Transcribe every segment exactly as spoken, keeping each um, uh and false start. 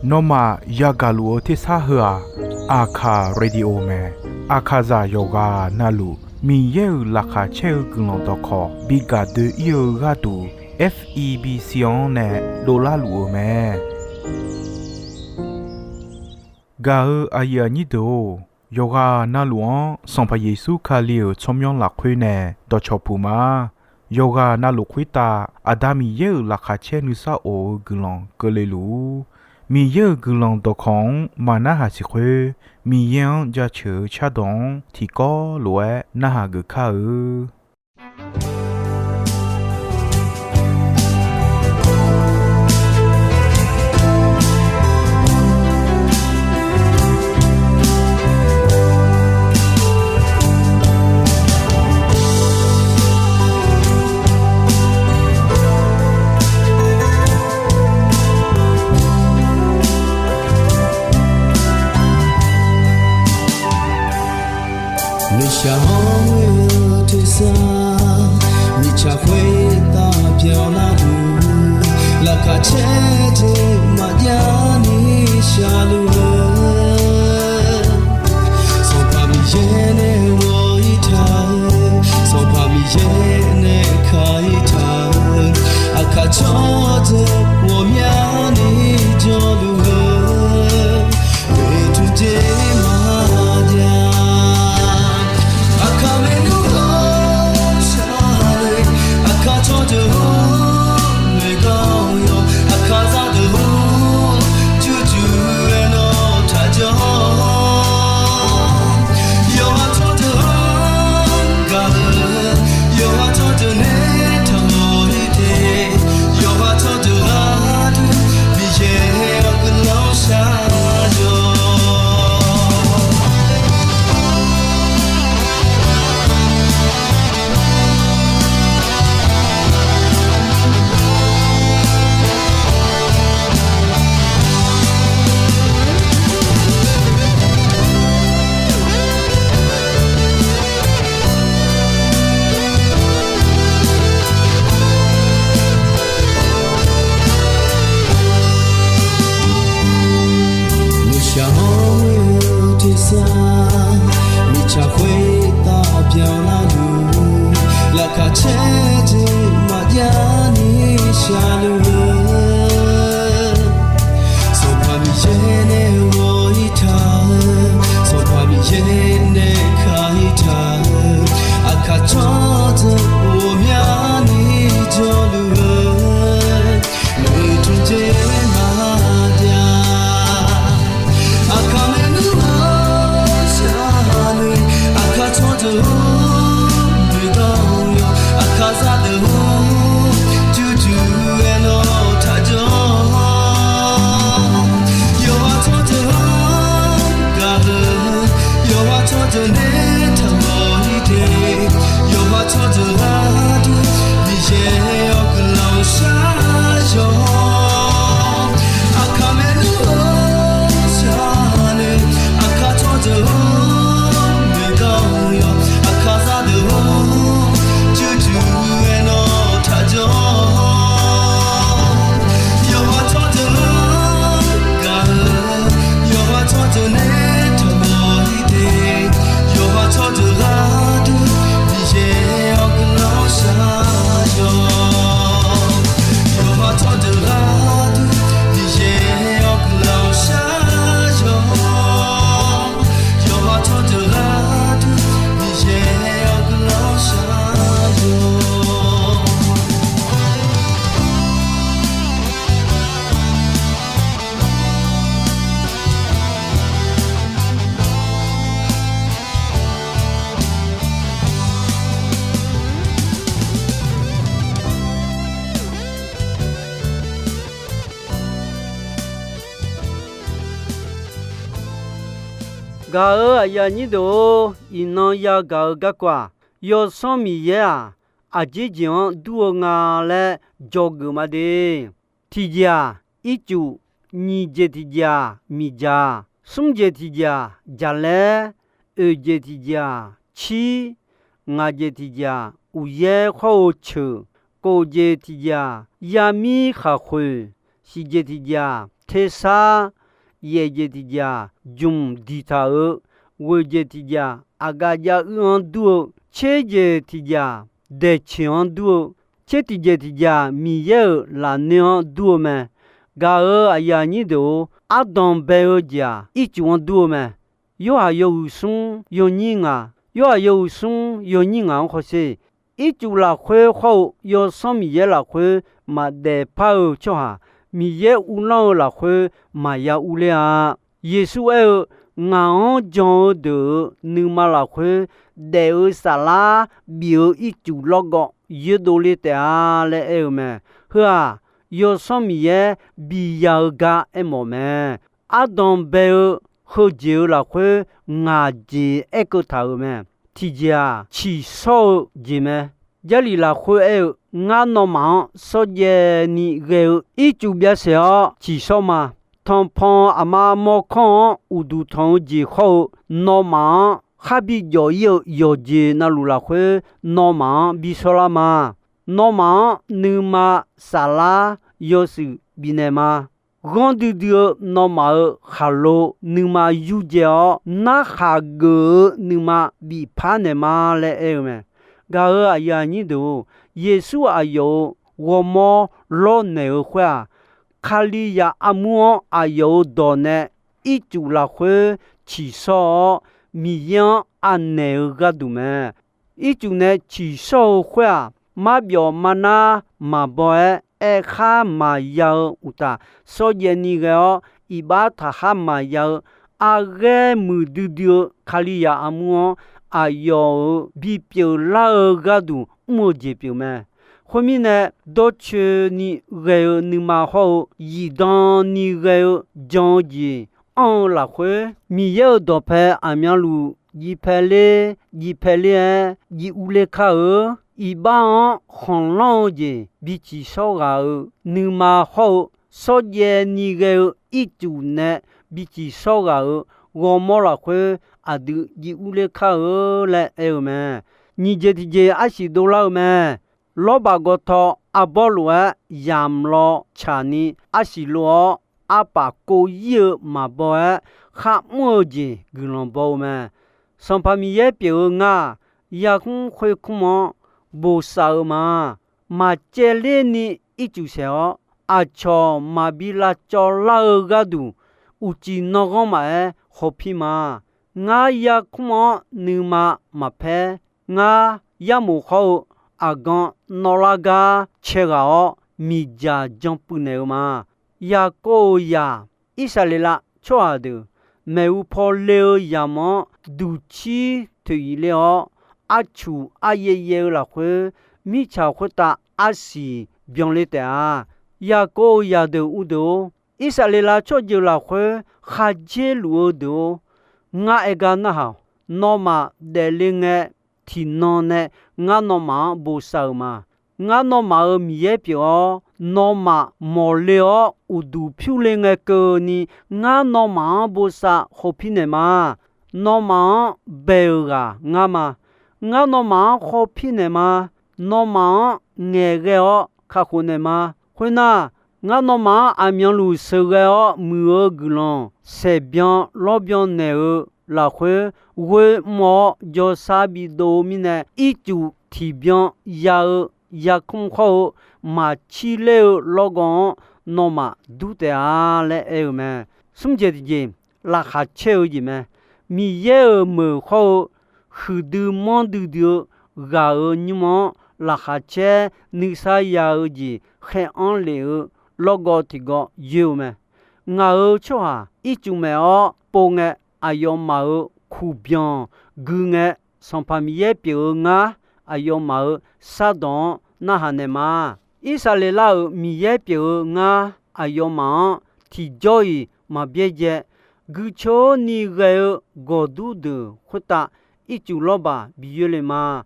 Nawmaf yagaq luf-eu tersar heu-aq, Aqkaq Radio mae. Aqkaqzaq yawqghaq navluf Miqyaer-euq laqkhaq caer-eu guiqlanq dawqkawq bi gaq doe-ir-eu gharduq, F E B C-anr nae dovlar luf-eu mae. Gaq-eu aqyuif aqnyir deuq-or, yawqghaq navluf-anr Sanqpaq Yeqsur Kali-euq tsawrmyanr lafkhoer nae dawqcawq puq ma. Yawqghaq navluf khoertav Aqda Miqyaer-euq laqkhaq caer nuisar of-eu guiqlanq keuvle luf-ur. Miqyaer-euq guiqlanq dawqkawq-anr maqnarhaq siq khoer, Miqyaer-anr jaceuq-eu cardawq-anr tiqkawv lof-aer narhaq geuf kar-eu. Nuishaq-anr ghoe-eu tersar, mirtsaq khoertav byanlar luf, laqkhaq caer jeq maqjav ni shaqluf-eu, Sanqpaq Miqyaer nae ghawq-ir taq-eu, Sanqpaq Miqyaer nae ka-ir taq-eu, aqkaq tsawrdeuq ghawqmyani jawrluf-eu, oeqtmq jeq maqjav. Aqkaq maernmr ghawqshaq le, aqkaq tsawrdeuq-or, noeqganq yawq, aqkaq zaqdeuq-or, jurjur-aer nawr taqjawr. Yawqha tsawrdeuq-anr gaq-eu, yawqha tsawrdeuq nae taqmawf-ir te, yawqha tsawrdeuq gharduq Miqyaer-awr guiqlanq shar-awq. Nuishaq-anr ghoe-eu tersar, mirtsaq khoertav byanlar luf, laqkhaq caer jeq maqjav ni shaqluf-eu, Sanqpaq Miqyaer nae ghawq-ir taq-eu, Sanqpaq Miqyaer nae ka-ir taq-eu, aqkaq tsawrdeuq ghawqmyani jawrluf-eu, oeqtmq jeq maqjav. Aqkaq maernmr ghawqshaq le, aqkaq tsawrdeuq-or, noeqganq yawq, aqkaq zaqdeuq-or, jurjur-aer nawr taqjawr. Yawqha tsawrdeuq-anr gaq-eu, yawqha tsawrdeuq nae taqmawf-ir te, yawqha tsawrdeuq gharduq Miqyaer-awr guiqlanq shar-awq. Aqkaq maernmr ghawqshaq le, aqkaq tsawrdeuq-or, noeqganq yawq, aqkaq zaqdeuq-or, jurjur-aer nawr taqjawr. Yawqha tsawrdeuq-anr gaq-eu, yawqha tsawrdeuq nae taqmawf-ir te, yawqha tsawrdeuq gharduq Miqyaer-awr guiqlanq shar-awq. Yawqha tsawrdeuq gharduq Miqyaer-awr guiqlanq shar-awq. Yawqha tsawrdeuq gharduq Miqyaer-awr guiqlanq shar-awq. Gaq-eu aqyuif aqnyir deuq-or, iqnan yagaq-eu garkawv-aq, Yawsanr Miqyaer-aq, aqjeq jeq-anr dur-eu nga laer dzawgeuf ma de. Tiqjeq-aq, ircuf, nyiq jeq tiqjeq-aq, miqdzaq, smr jeq tiqjeq-aq, jaqlaer, oeq jeq tiqjeq-aq, cir, ngaq jeq tiqjeq-aq, uqyaer hawr-eu ceuq, kof jeq tiqjeq-aq, yamir khaqkhoeq, Shiqjeq tiqjeq-aq tersar, yaefjeq tiqjeq-aq jmq diqtaq-eu, ghoeqjeq tiqjeq-aq aqgaf jav uir-anr dur-eu, tserjeq tiqjeq-aq daeqceq-anr dur-eu, tser tiqjeq tiqjeq-aq Miqyaer-euq lafnoer-anr dur-eu mae. Gaq-euq aqyuif aqnyir deuq-or, ardanq bae-eu jeq-aq ircuf-anr dur-eu mae. Yorhaq yawhuiq smr yawnyir ngaq, Yorhaq yawhuiq smr yawnyir ngaq-anr hawsher. Ircuf lafkhoer hawr-eu Yawsanr Miqyaer lafkhoer maqdaef par-eu tsawrhaq, Miqyaer uvlanr-eu lafkhoer maqya urler-a. Yeqsur aer-eu, Ngaq-anr jan-eu deuq-euq nuima lafkhoer daef-eu saflar bif-eu ircuf lawrgawv yoerdovle taef-a laer aer-eu mae. Heu-aq, Yawsanr Miqyaer biya-eu gar aermawf mae. Ardanq bae-eu heujeq-eu lafkhoer ngaq jeq aerkeuv taq-euq mae. Tiqjeq-aq, tsiqshawr-eu jeq mae. Jarlif lafkhoer aer-eu, Ngar nawmaf-anr shawrjaev ni ghae-eu ircuf byav saef-awr tsiqshawr ma. Tanqpanq aqma mawrkawr-anr uqduq tanq-eu jeq hawr-eu, nawmaf-anr khar bi jawf ir-eu yawqjeq navluf lafkhoer nawmaf-anr bi shawrlar ma. Nawmaf-anr nuima saflar yawshuif bifnaeq ma. Ghanr duidui-eu nawmaf-euq khaqlo nuima yurdzae-awr, narkhaq geuf-eu nuima bifpar naeq ma laer aer-eu mae. Gaq-euq aqyuif aqnyir deuq-or, Yeqsur aqyawf-euq ghawrmawr lawrnaeq-eu khoer-aq, Kalizaq armur-anr aqyawf-euq dawq nae ircuf lafkhoer tsiqshawr-awr, Miqyaer-anr anaeq-eu gharduq mae. Ircuf nae tsiqshawr-eu khoer-aq, marbyawf marnar maqbaw-aer, aerkhar maqya-eu uqtaf, shawrjaev ni ghae-awr iqbax taqkhar maqya-eu, aqghaer muiqdui dui-eu Kalizaq armur-anr aqyawf-euq bipyeuf lar-eu gharduq mr-eu jeq pyeuf mae. Khoermirnae, dawrcoeni ghae-eu nuima hawr-eu zifdan ni ghae-eu jan-eu jeq anr-eu lafkhoer, Miqyaer-euq dawqpae aqmyanluf jiv pae ler jiv pae ler-aer jiv urler kar-eu. Iqbax-anr khanqlanr-eu jeq bi tsiqshawr ghaq-euq nuima hawr-eu, shawrjaev ni ghae-eu ircuf nae bi tsiqshawr ghaq-euq ghawrmawr lafkhoer aqdui jiv urler kar-eu laer aer-eu mae. Nyiq jeq tiqjeq arsiq dovlar-eu mae. Lawrbaq gawtaw arbawr lof-aer yamq law tsaqni arsiq lov-awr, arpaf kov ir-eu maqbaw-aer kharmr-eu jeq guiqlanq baw-eu mae. Sanqpaq Miqyaer pyeuf-eu ngar-aq, yarkmr khoerkmr-anr bosav-eu ma. Maqcaevler ni ircuf saeq-awr, aqcawq maqbi lavcawv lar-eu gharduq, uqcif nanghanr maqaer hawpir ma. Ngar yarkmr-anr nuima maqpaer. Ngar yarmof hawr-eu aqgan nawvlar gar cae ghaq-awr, miqdzaq jan puiv naeq-eu ma. Yaqkov-euq zaq Irsaqleqlav tsawrhaq deuq maeqhu paw le-eu yamq-anr duqcir toeq iq ler-awr, arcuq aryaev yaev-eu lafkhoer, mirtsaq khoertav arsiq byanler taef-a. Yaqkov-euq zaqdeuq uvdeuq-or, Irsaqleqlav tsawrjeuq lafkhoer khardzer luf-eu deuq-or, ngar aer gar narhaq-awq. Nawmaf daefle ngae, tiqnan nae ngar nawmaf-anr bosav-euq ma. Ngar nawmaf-euq Miqyaer pyeuf-awr, nawmaf mawqle-awr uqduq pyur le ngae keuvni, ngar nawmaf-anr bosav hawpir naeq ma. Nawmaf-anr bae-euq ghaq ngar ma. Ngar nawmaf-anr hawpir naeq ma. Nawmaf-anr ngaeqghae-awr kakhof naeq ma. Khoernar, ngar nawmaf-anr aqmyanluf sheuqghae-awr muiq-eu guiqlanq saeqbyan lawrbyan naeq-eu lafkhoer ghoe mr-awr jawrsar bidov-eu mirnae, ircuf tiqbyan ya-eu yarkmr hawr-eu maqcir ler-eu lawrgawv-anr nawmaf dur taef-a laer aer-eu mae. Smr jeq tiqjeq, laqkhaq caer-eu jeq mae. Miqyaer-euq meuq hawr-eu huiqdui manrdui dui-eu ghaq-euq nymr-anr laqkhaq caer nuisar ya-eu jeq khaer-anr lef-eu lawrgawv tiqgawv yoer-eu mae. Ngaq-euq tsawrhaq ircuf maeq-awr pov ngae, aqyawfmaf-euq kuqbyan gui ngae, Sanqpaq Miqyaer pyeuf-eu ngar, aqyawfmaf-euq shardawq-anr narhaq naeq ma. Irsaqleqlav-euq Miqyaer pyeuf-eu ngar, aqyawfmaf-anr tiqjawr-iq maqbyaerdzae. Guicoer ni ghae-eu gawqdur deuq khoertav ircuf lawrbaq bi yoerle ma.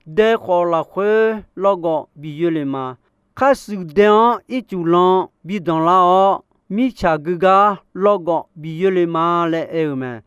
Daekhawf lafkhoer lawrgawv bi yoerle ma. Kharshuif dae-anr ircuf lan bi danqlar-awr, mirtsaq gui gar lawrgawv bi yoerle ma laer aer-eu mae.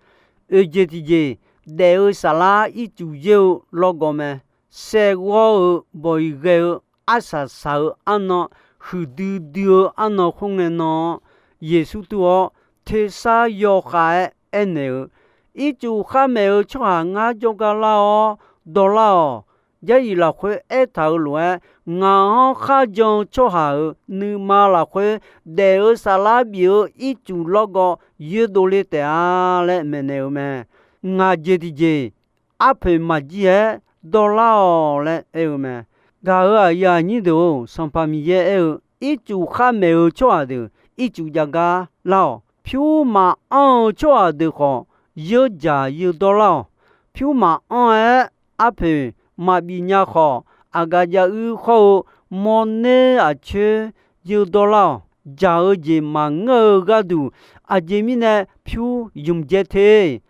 Oeq jeq tiqjeq, daef-eu saflar ircuf yaer-eu lawrgawv mae. Saev ghawr-eu bawq-iq ghae-eu arsaq saq-eu arnan huiqdui dui-eu arnan khoerngae nan-anr, Yeqsur tur-awr tersar yawkhav-aer aernaeq-eu, Ircuf kharmaeq-eu tsawrhaq ngar jawrgar lar-awr dawrlar-awq. Jarlif lafkhoer aertaq-euq lof-aer, ngaq-anr kharjan-eu tsawrhaq-euq nuima lafkhoer daef-eu saflar bif-eu ircuf lawrgawv yoerdov le taef-a laer maeqnaeq-eu mae. Ngaq jeq tiqjeq arpoeq maqjir-aer dawrlar-awq laer aer-eu mae. Gaq-euq aqyuif aqnyir deuq-or, Sanqpaq Miqyaer aer-eu, Ircuf kharmaeq-eu tsawrhaq deuq ircuf jav gar lar-awq. Pyur maqanr-eu tsawrhaq deuq khawf, yeur dzaq yeur dawrlar-awq. Pyur maqanr-aer arpoeq maqbif nya khawf, aqgaf jav uir khawr-eu mawrner aqcoer yeur dawrlar-awq. Dzaq-eu jeq maqngeur-eu gharduq, aqjeq mirnae pyur ymq dzae te.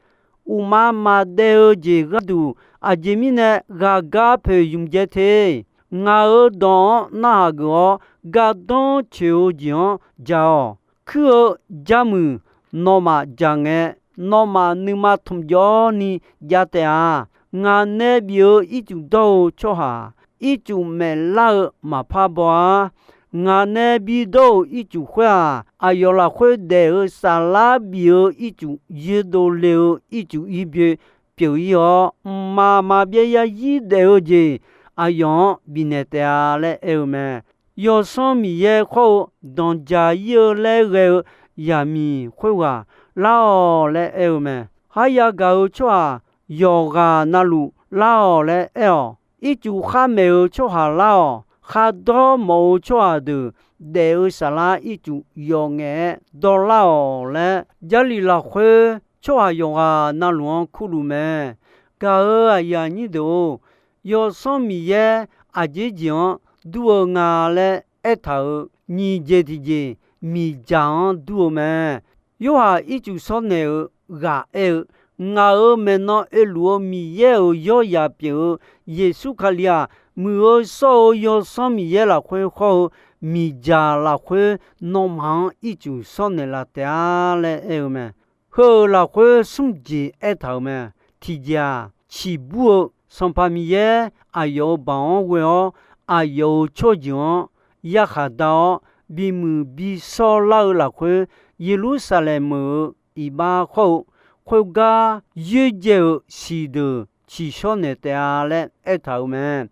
Uqmav maqdaev-eu jeq gharduq, aqjeq mirnae ghaqgar poeq ymq dzae te. Ngaq-euq dawq-anr narhaq geuf-awr, gardanr coeq-eu jeq-anr dzaq-awq. Kuir-eu jarmuiq nawmaf dzaq ngae, nawmaf nuima tmq jawr ni jav taef-a. Ngaq nae bif-eu ircuf dawr-eu tsawrhaq, ircuf maeqlar-eu maqpar baw-ar. Ngaq nae bidawr-euq ircuf khoer-aq, aqyawf lafkhoer daef-eu saflar bif-eu ircuf, yoerdov le-eu ircuf ir byoe pyeuf ir-awr, mqmaq maqbyav yarzir daef-eu jeq aqyawf-anr bifnaeq taef-a laer aer-eu mae. Yawsanr Miqyaer khawr-eu danqdzaq ir-eu laer ghae-eu zaqmiq khoerghaq lar-awq laer aer-eu mae. Kharya gaq-eu tsawrhaq yawqghaq navluf lar-awq laer aer-awq. Ircuf kharmaeq-eu tsawrhaq lar-awq. Khardawr mawf-eu tsawrhaq deuq daef-eu saflar ircuf yawf ngaef-aer dawrlar-awq laer, Jarlif lafkhoer tsawrhaq yawqghaq navluf-anr kurluf mae. Gaq-euq aqyuif aqnyir deuq-or, Yawsanr Miqyaer aqjeq jeq-anr dur-eu nga laer aertaq-euq nyiq jeq tiqjeq miqdzaq-anr dur-eu mae. Yorhaq ircuf shawrnaeq-eu ghaq aer-eu, Ngaq-euq maeqnan oeluf-eu Miqyaer-euq yawryaq pyeuf-eu Yeqsur Kali-aq, Muiq-eu shawr-eu Yawsanr Miqyaer lafkhoer khawr-eu miqdzaq lafkhoer nawmaf-anr ircuf shawrnaeq laf taef-a laer aer-eu mae. Heu-euq lafkhoer smr jeq aertaq-euq mae. Tiqjeq-aq, ciqbur-eu Sanqpaq Miqyaer aqyawf-euq baoq-anr ghoe-awr, aqyawf-euq tsawrjeuq-anr yarkhaq da-awr, bimuiq bishawr lar-eu lafkhoer, Yeqlursaqlaeq meuq-euq iqbax khawr-eu khoergar yoerdzae-euq siqdeuq ciqshawr naeq taef-a laer aertaq-euq mae.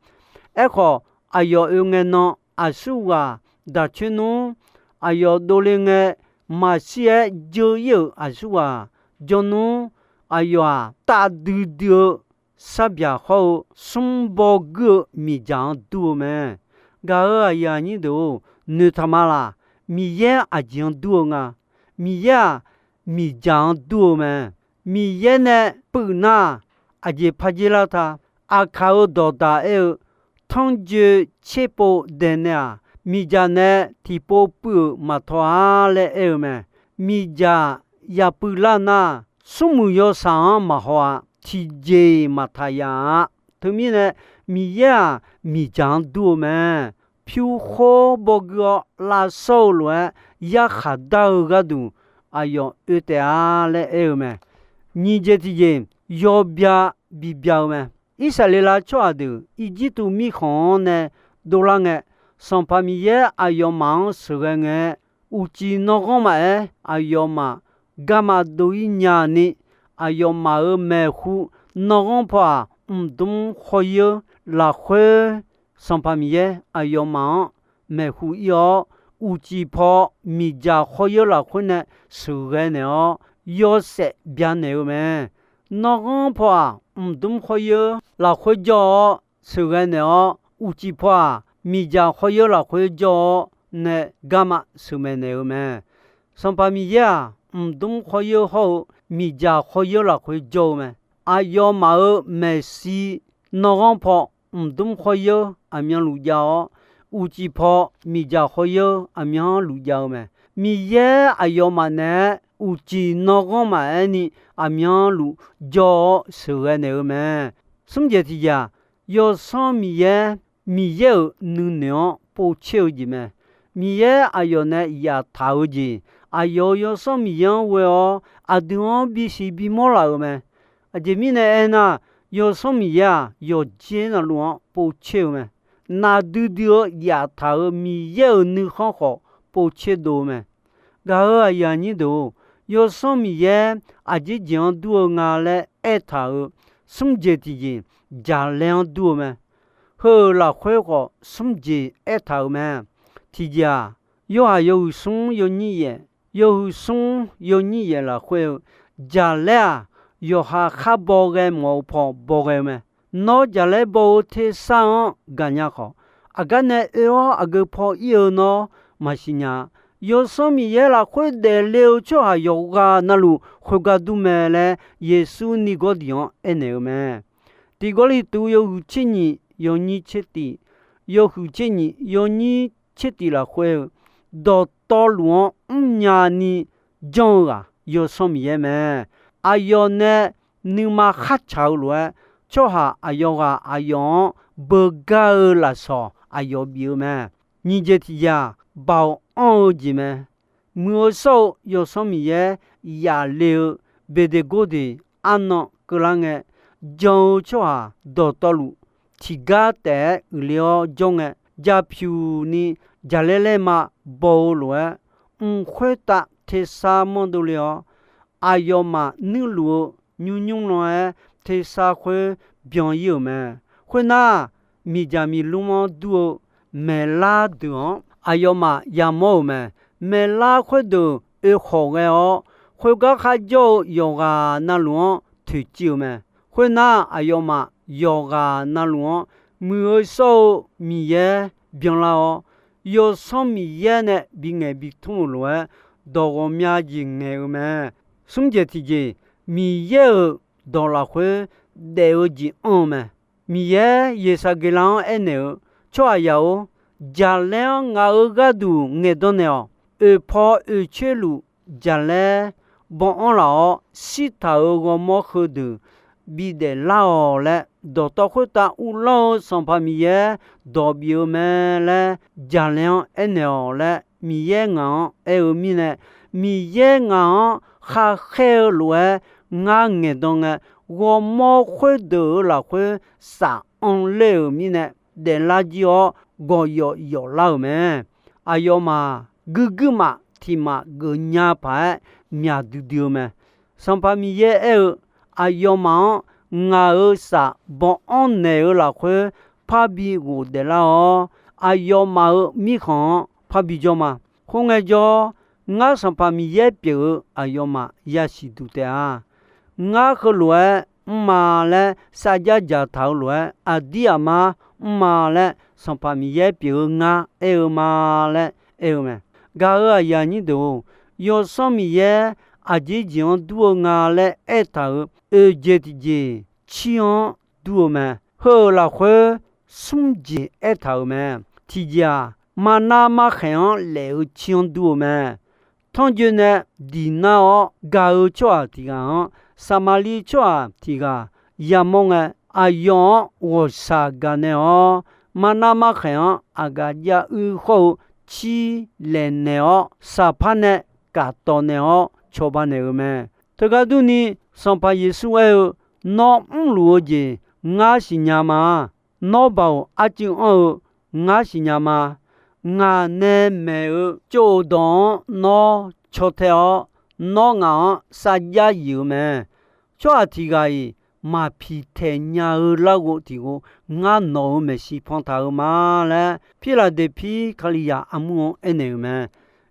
Aerkhawf, aqyawf oe ngae nan aqsurghaq daq coer nmr, aqyawf dovle ngae maqshir-aer dzeur ir-euq aqsurghaq jawr nmr, aqyawf-aq, taf duidui-eu sarbyaq khawr-eu smr baw guir-eu miqdzaq-anr dur-eu mae. Gaq-euq aqyuif aqnyir deuq-or, noeqtaq ma laq. Miqyaer aqjeq-anr dur-eu nga. Miqyaer-aq, miqdzaq-anr dur-eu mae. Miqyaer nae puiv nar, aqjeq par dzer lar ta. Aqkaq-euq dawqdaq aer-eu, Tanrjoe tserpov daeq nae-aq, miqdzaq nae tiqpov puiv-euq maqtaw-a laer aer-eu mae. Miqdzaq yapuiv lar nar, smrmuiq yawsaq-anr maqhaw-a. Tiqjeq-iq maqtaq yaf-a. Teumirnae, Miqyaer-aq, miqdzaq-anr dur-eu mae. Pyur khawr bawguir-awr lavshawr-eu lof-aer yarkhaq dar-eu gharduq aqyawf oe taef-a laer aer-eu mae. Nyiq jeq tiqjeq yawbya bibya-eu mae. Irsaqleqlav tsawrhaq deuq Irjirtuv mirkhanq-anr nae dovlar ngae, Sanqpaq Miqyaer aqyawfmaf-anr sheuqghae ngae, uqcif nanrghanr maqaer, aqyawfmaf garma dov-ir nya ni, aqyawfmaf-euq maeqhu nanrghanr paw-aq, mqdmr khawryeur lafkhoer Sanqpaq Miqyaer aqyawfmaf-anr maeqhu ir-awr, uqcif paw miqdzaq khawryeur lafkhoer nae sheuqghae naeq-awr, yawshaef byanaeq-eu mae. Nanrghanr paw-aq, mqdmr khawryeur lafkhoer jawr-awr sheuqghae naeq-awr, uqcif paw-aq, miqdzaq khawryeur lafkhoer jawr-awr nae garma sheuqmaeq naeq-eu mae. Sanqpaq Miqyaer-aq, mqdmr khawryeur hawr-eu miqdzaq khawryeur lafkhoer jawr-eu mae. Aqyawfmaf-euq maeqshi nanrghanr paw mqdmr khawryeur aqmyanluf jav-awr, uqcif paw miqdzaq khawryeur aqmyanluf jav-eu mae. Miqyaer aqyawfmaf naeq-aer uqcif nanrghanr maqaer ni aqmyanluf jawr-awr sheuqghae naeq-eu mae. Smr jeq tiqjeq-aq, Yawsanr Miqyaer, Miqyaer-euq nuinoeq-anr povtser-eu jeq mae. Miqyaer aqyawf nae yaftaq-eu jeq, aqyawf-euq Yawsanr Miqyaer-anr ghoe-awr aqdui-anr bisiq bimawr laf-euq mae. Aqjeq mirnae aernar, Yawsanr Miqyaer-aq, yawqjeq navluf-anr povtser-eu mae. navdui dui-eu yaftaq-euq Miqyaer-euq nuikhanr khawf povtser dov-eu mae. Gaq-euq aqyuif aqnyir deuq-or, Yawsanr Miqyaer aqjeq jeq-anr dur-eu nga laer aertaq-euq smr jeq tiqjeq jaqlaer-anr dur-eu mae. Heu-euq lafkhoer khawf smr jeq aertaq-euq mae. Tiqjeq-aq, Yorhaq yawhuiq smr yawnyir yaef, yawhuiq smr yawnyir yaef lafkhoer-eu, jaqlaer-aq, yawqha khar baw ghae mawf-eu paw baw ghae-eu mae. Nawr jaqlaer baw-eu tersar-anr gaqnya khawf, aqgar nae oe-awr aqgeu paw ir-eu nawr maqsiq nya-a. Yawsanr Miqyaer lafkhoer daefle-eu tsawrhaq yawqghaq navluf khoergar dur mae laer Yeqsur ni Gawrdiq-anr aernaeq-eu mae. Tiq Gawrliqtu yawhuiq tser nyiq yawnyir tser tif, yawhuiq tser nyiq yawnyir tser tif lafkhoer-eu, dawqtawvluf-anr mrnya ni janr-eu ghaq Yawsanr Miqyaer mae. Aqyawf nae nuima khartsaq-eu lof-aer, tsawrhaq aqyawf ghaq aqyawf-anr beugar-eu lafsawq aqyawf bif-eu mae. Nyiq jeq tiqjeq-aq, baoq anr-eu jeq mae. Muiq-eu shawr-eu Yawsanr Miqyaer yaf le-eu Beqdeqgordeq arnan keuvlar ngae, jan-eu tsawrhaq dawqtawvluf tiqgar taef-aer uiqle-awr jawr ngae, jaqpyuq ni jaqlaer laer ma baw-eu lof-aer, mq khoertav tersar manrdov le-awr, aqyawfmaf nuirluf-eu nymr nymr lan-aer tersar khoer byan ir-euq mae. Khoernar, miqdzaq miqlmr-anr dur-eu maeqlar deuq-anr aqyawfmaf yamawr-euq mae. Maeqlar khoerdeuq oekhawq ghae-awr, khoergar kharjawr-eu yawqghaq navluf-anr toeqciv-euq mae. Khoernar, aqyawfmaf yawqghaq navluf-anr muiq-eu shawr-eu Miqyaer byanlar-awr, Yawsanr Miqyaer nae bingaeq bitmr-euq lof-aer, dawq ghawqmya jeq ngaeq-eu mae. Smr jeq tiqjeq, Miqyaer-euq dawq lafkhoer daef-eu jeq anr-eu mae. Miqyaer Yeqsaqgeqlav-anr aernaeq-eu, Tsawrhaqzaq-or, jaqlaer-anr ngaq-euq gharduq ngaeqdan naeq-awq. Oeq paw oeq coer luf jaqlaer baw anr laf-awr, shirtaq-euq ghawrmawr heudeuq bidaef lar-awq laer, dawqtawv khoertav uvlanr-eu Sanqpaq Miqyaer dawq bif-eu mae laer, jaqlaer-anr aernaeq-awq laer Miqyaer ngaq-anr aer-eu mirnae, Miqyaer ngaq-anr khakhaer-eu lof-aer ngar ngaeqdan ngae, ghawrmawr khoerdeuq-euq lafkhoer saf anr ler-euq mirnae, daeflar jir-awr gawqyawf yawflar-euq mae. Aqyawfmaf guirguirmaf tiqmaf geufnya paq-aer myaq duidui-eu mae. Sanqpaq Miqyaer aer-eu, aqyawfmaf-anr ngaq-euq saf baw anr naeq-eu lafkhoer parbi ghofdaef lar-awr, aqyawfmaf-euq mirkhanq-anr parbi jawr ma. Khoerngae jawr, ngar Sanqpaq Miqyaer pyeuf-eu aqyawfmaf yasiq duq taef-a. Ngar heulof-aer mr ma laer sarjax dzaqtaq-euq lof-aer, aqdir aqmar mr ma laer Sanqpaq Miqyaer pyeuf-eu ngar aer-eu ma laer aer-eu mae. Gaq-euq aqyuif aqnyir deuq-or, Yawsanr Miqyaer aqjeq jeq-anr dur-eu nga laer aertaq-euq oeq jeq tiqjeq cir-anr dur-eu mae. Heu-euq lafkhoer smr jeq aertaq-euq mae. Tiqjeq-aq, marnar markhaeq-anr laef-eu cir-anr dur-eu mae. Tanrjoe nae diq nar-awr gaq-eu tsawrhaq tiq ghaq-anr, Saqmaqliv tsawrhaq tiq ghaq yamawr ngae, aqyawf-anr ghawqshaq gaq naeq-awr, marnar markhaeq-anr aqgaf jav uir khawr-eu cir laef naeq-awr, saqpar nae kaf tawq naeq-awr cawba naeq-euq mae. Teugar durni, Sanqpaq Yeqsur aer-eu, Nawr mrluf-eu jeq ngar siqnya ma. Nawr baoq arcuiv anr-eu ngar siqnya ma. Ngaq nae maeq-eu tsov-eu dawq-anr nawr caw tae-awr, nawr ngaq-anr sarjax yif-eu mae. Tsawrhaq tiq ghaq-iq maq piqtaeq nya-eu larghov tiq ghov, ngar nawq-euq maeqshi pantaq-eu ma laer, Pirlaqdeqpir Kalizaq armur-anr aernaeq-euq mae.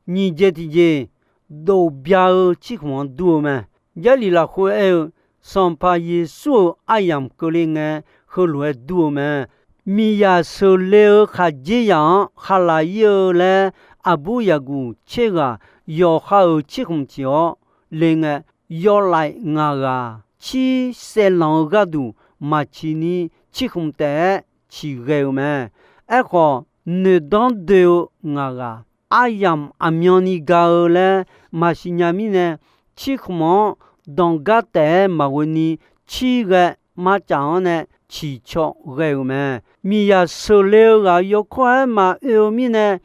Nyiq jeq tiqjeq, dof bya-eu cirkhmq-anr dur-eu mae. Jarlif lafkhoer aer-eu, Sanqpaq Yeqsur-euq aryamq keuvle ngae, heulof-aer dur-eu mae. Miqyaq sheuqle-eu khaqdzerzaq-anr khaqlaq ir-eu laer, aqbur yaqguq tser ghaq yawqha-euq cirkhmq ciq-awr le ngae, yawlaef ngaq ghaq cir saevlanq-eu gharduq maqciq ni cirkhmq taef-aer ciqghae-euq mae. Aerkhawf, noeqdanr doe-eu ngaq ghaq aryamq aqmyanni ga-eu laer maqsiq nya mirnae, cirkhmq-anr danqgar taef-aer maqghoe ni, cir ghae marcaf-anr nae ciqcaw ghae-euq mae. Miqyaq sheuqle-eu ghaq yawkawr-aer maqoe-eu mirnae,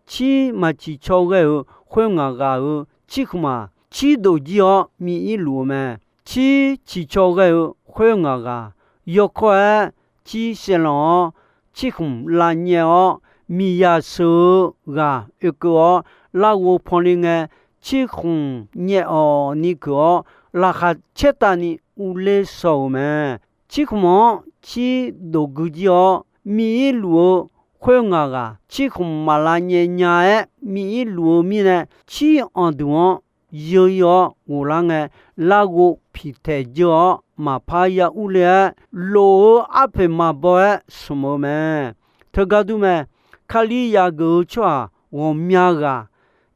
cir maqciqcaw ghae-euq khoer ngaq ghaq-euq cirkhmq-aq, cir dof jir-awr miv ir luf-eu mae. Cir ciqcaw ghae-eu khoer ngaq ghaq yawkawr-aer cir saevlanq-awr, cirkhmq lavnyaef-awr, miqzaq sheuq-eu ghaq oekeuv-awr larghov panle ngae, cirkhmq nyaef-awq ni keuq-awr, laqkhaq caertavni uvler shaw-euq mae. Cirkhmq-anr cir dof gui jir-awr, miq-ir luf-eu khoer ngaq ghaq cirkhmq maq lavnyaef nya-aer miq-ir luf-eu mirnae, cir anqduq-anr yeu-ir-awr ghoflar ngae, larghov piqtaeq jeur-awr maqpar ya urler-aer, lof-eu arpoeq maqbaw-aer smq-eu mae. Teugar dur mae. Kali yaf geuf-eu tsawrhaq ghawqmya ghaq,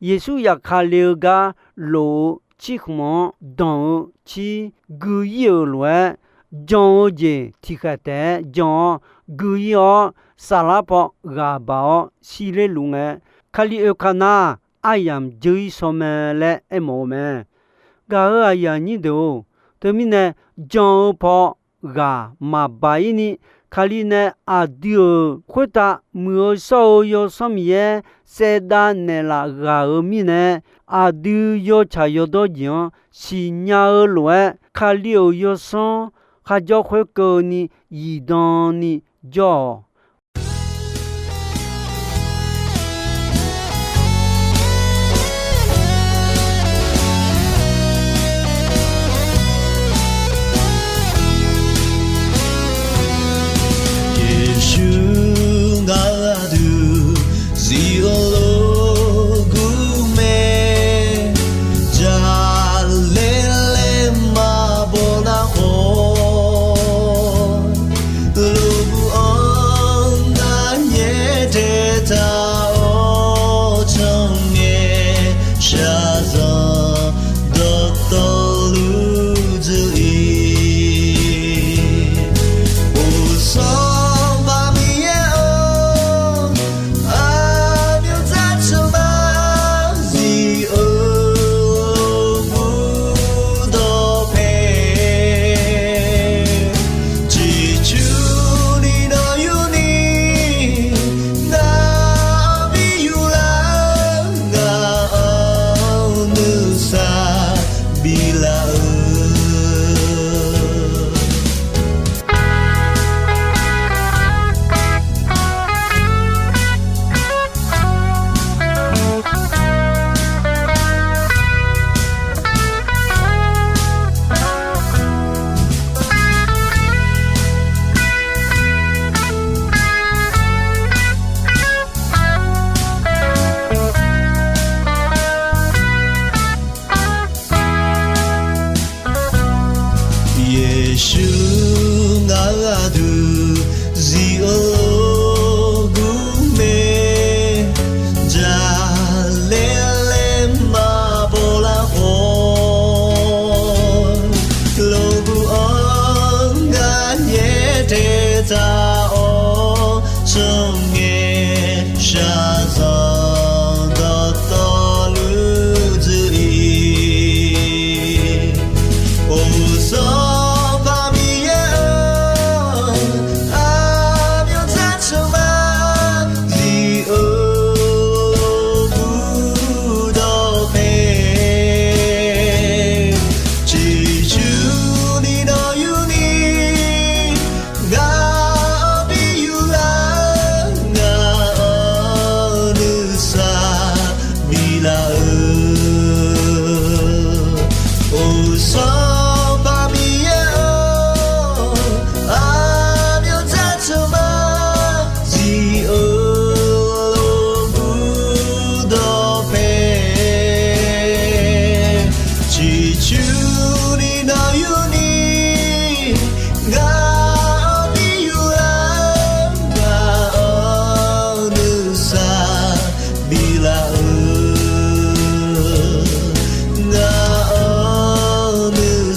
Yeqsur yaf ka le-eu gar lof-eu cirkhmq-anr danq-eu cir gui-ir-euq lof-aer, jan-eu jeq tiqkhaeq taef-aer jan-awr gui-ir-awr, saflar paw ghaq baq-awr shirler luf ngae, Kali oeka nar, aryamq dzeur-ir shaw mae laer aermawf-eu mae. Gaq-euq aqyuif aqnyir deuq-or, teumirnae jan-eu paw ghaq maqbaq-ir ni, Kali nae aqdui-euq khoertav Muiq-eu shawr-eu Yawsanr Miqyaer saevdav naeqlaf ghaq-euq mirnae, aqdui yawtsaq yawdawr jeq-anr siqnya-eu lof-aer, Kali-euq Yawsanr kharjawr khoerkeuvni zifdan ni jawr-awq. Yeqsur ngar aqdui zif-eu lof gur mae, jaqlaer laer maqbaw nar khawf, lof gur-anr ngar nyaer taeqtaq-awr tsanrngae shaqzanq dawqtawvluf dzuif-ir. Uqsanqpaq Miqyaer-or, aqmyanzar tsawrmyanr zif-eu burdawq paeq, ciqcurni nawr yurni, ngaq-anr bi yurlar, ngaq-anr nuisar biflaf-eu. Yeqsur ngar aqdui zif-eu lof gur mae, jaqlaer laer maqbaw lar khawf, lof gur-anr ngar nyaer taeqtaq-awr tsanrngae shaqzanq dawqtawvluf dzuif-ir. Uqsanqpaq Miqyaer-or, aqmyanzar tsawrmyanr zif-eu burdawq paeq, ciqcurni nawr yurni, ngaq-anr bi yurlar, ngaq-anr nuisar biflaf-eu. Uqsanqpaq Miqyaer-or, aqmyanzar tsawrmyanr zif-eu burdawq paeq, ciqcurni nawr yurni, ngaq-anr bi yurlar, ngaq-anr nuisar biflaf-eu. Ngaq-anr nuisar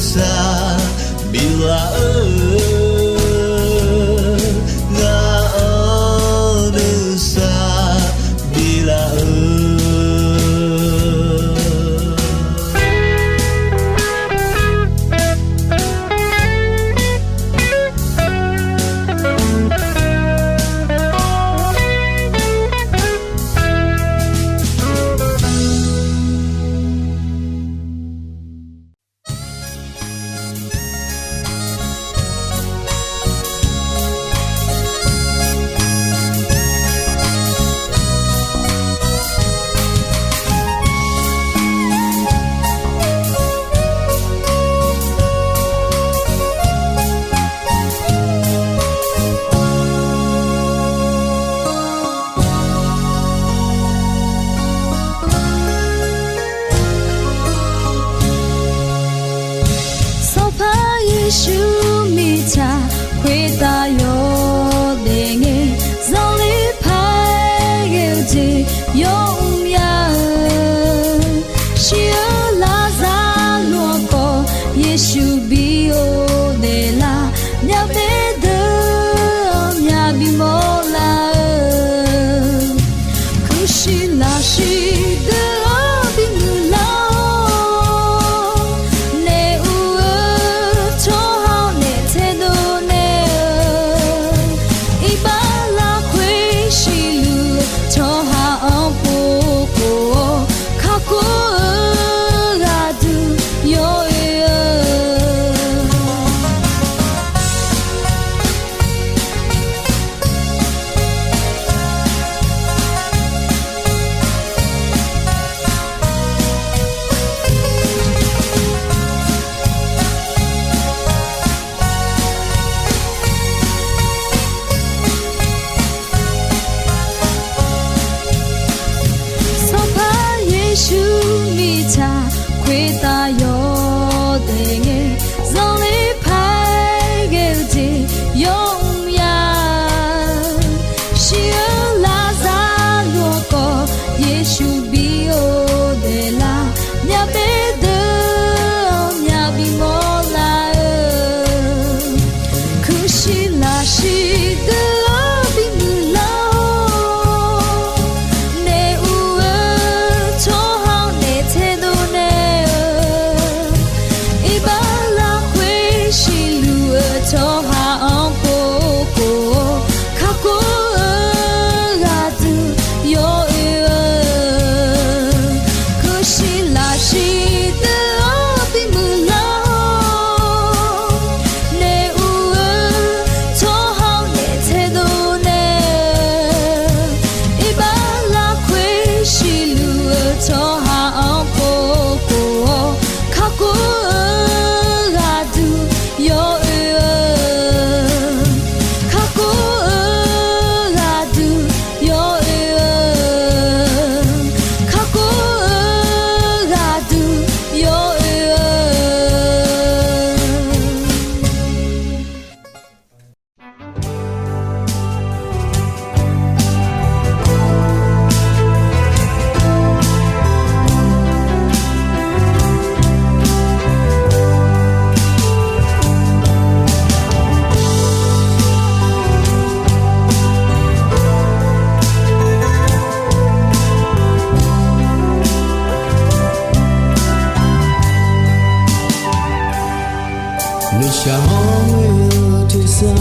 Shaq-awr ghoe-eu tersar,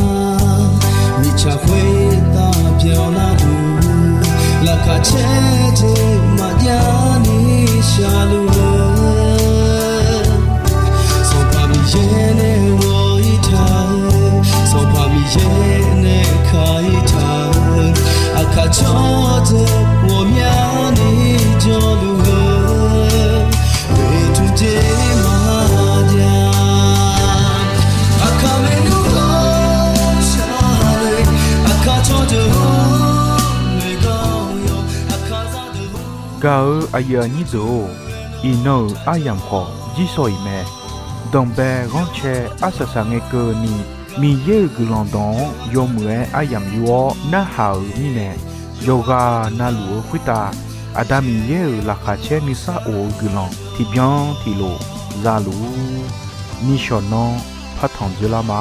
mirtsaq khoertav byanlar-eu, laqkhaq caer jeq maqjav-ni shaqluf-eu, Sanqpaq Miqyaer nae ghawq-ir taq-eu, Sanqpaq Miqyaer nae ka-ir taq-eu, aqkaq tsawrjeuq ghawqmyani jawrluf-eu, oeqtmq jeq maqjav. Aqkaq maernmr-anr shar-eu, aqkaq tsawrjeuq-anr maeqgawr yawq, aqkaq zaqdeuq-anr. Gaq-eu aqyuif aqnyir deuq-or, iqnan-euq aryamq khawf jirsawq iq mae. Danqbae ghanrcae arsaq saq ngae keuvni, Miqyaer-euq guiqlanq dawq-anr yawmuiq-aer aryamq yur-awr narhaq-euq mirnae, yawqghaq navluf-eu khoertav Aqda Miqyaer-euq laqkhaq caer nuisar of-eu guiqlanq tiqbyan tiqlof zaluf-ur. Nishawq nanr partanq dzoerlar ma.